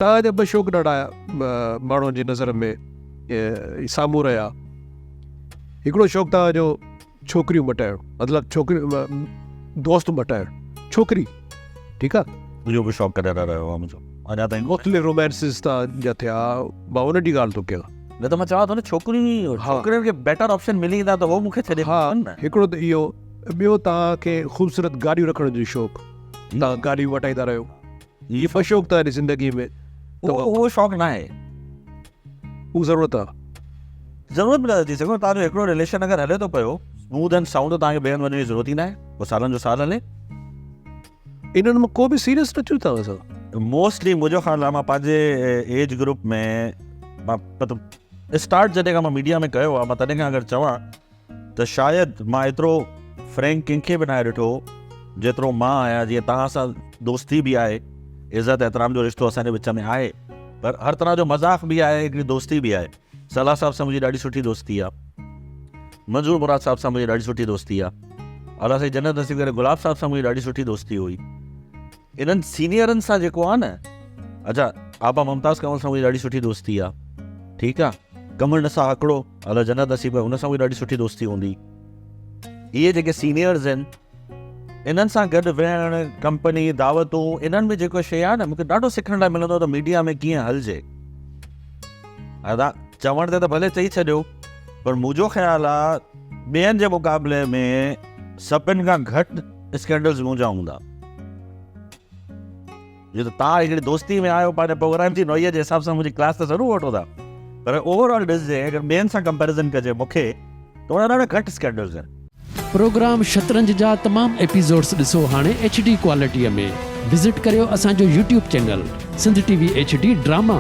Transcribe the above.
توهان جا ٻه شوق ڏاڍا ماڻهن جي نظر ۾ سامهون رهيا. هڪڙو شوق توهان جو ڇوڪريون مٽائڻ مطلب ڇوڪريون دوست مٽائڻ ڇوڪري ٺيڪ آ. اهو به شوق ڪڏهن نه رهيو آ منهنجو اڃا تائين. مختلف رومانسز توهان جا ٿيا مان انهن جي ڳالهه ٿو ڪيان. نه ته مان چوان ٿو نه ڇوڪريون ئي ڇوڪرين کي بيٽر آپشن ملي ويندا ته هو مون کي ڇڏي وڃن نه. هڪڙو ته اهو ٻيو توهان کي خوبصورت گاڏيون رکڻ جو شوق توهان گاڏيون مٽائيندا رهيو. هي ٻه شوق ته آهن زندگي ۾ اهو شوق نه آهي. هو ضرورت آهي. ضرورت به نه ٿي سگهي توهان جو هڪڙو رليشن اگر هلي ٿو پيو اسموٿ اينڊ سائونڊ ته توهان کي ٻئي هنڌ وڃڻ جي ضرورت ئي ناهي پوء سالن جو سال هلي. انهن مان ڪو به سيريس نه ٿيو توهان سان؟ موسٽلي منهنجو خيال آهي مان پنهنجي ايج گروپ ۾ مان مطلب اسٽارٽ جڏهن کان مان ميڊيا ۾ ڪيو آهي مان تڏهن کان اگر چوان ته شايد مان ايترو فرينڪ ڪنهن کي به ناهي ڏٺو جيترو مان آهيان جيئن توهان سان دوستي به آهي عزت احترام جو رشتو اسان جي وچ ۾ آهي پر هر طرح جو مذاق به آهي هڪڙي دوستي به آهي صلاح صاحب سان منهنجي ڏاڍي سٺي دوستي آهي منظور مراد صاحب سان منهنجي ڏاڍي سٺي دوستي آهي الله سائين جنت نصيب ڪري گلاب صاحب سان منهنجي ڏاڍي سٺي دوستي هئي انهن سينيئرن سان جيڪو آ نه اچا آپا ممتاز ڪنول سان منهنجي ڏاڍي سٺي دوستي آ ٺيڪ آ قمر نسا هڪڙو الله جنت نصيب ڪري ان سان منهنجي ڏاڍي سٺي دوستي هوندي اهي جيڪي سينيئرز آهن انهن سان گڏ ويهڻ ڪمپني دعوتون انهن ۾ جيڪو شيء آ نه مونکي ڏاڍو سکڻ لاء ملندو ته ميڊيا ۾ ڪيئن هلجي ادا چوڻ تي ته ڀلي چئي ڇڏيو پر منهنجو خيال آ ٻين جي مقابلي ۾ سڀن کان گهٽ اسڪينڊلز منهنجا هوندا. جو ته توهان هڪڙي دوستي ۾ آهيو پنهنجي پروگرام جي نوعيت جي حساب سان منهنجي ڪلاس ته ضرور وٺو ٿا پر اوور آل ڏسجي اگر ٻين سان ڪمپيريزن ڪجي مون کي ته ان جا ڏاڍا گهٽ اسڪينڊلز آهن. پروگرام شطرنج جا تمام ايپيسوڊس ڏسو هاڻي ايڇ ڊي ڪوالٽيء ۾ وزٽ ڪريو اسان جو YouTube channel Sindh T V H D drama.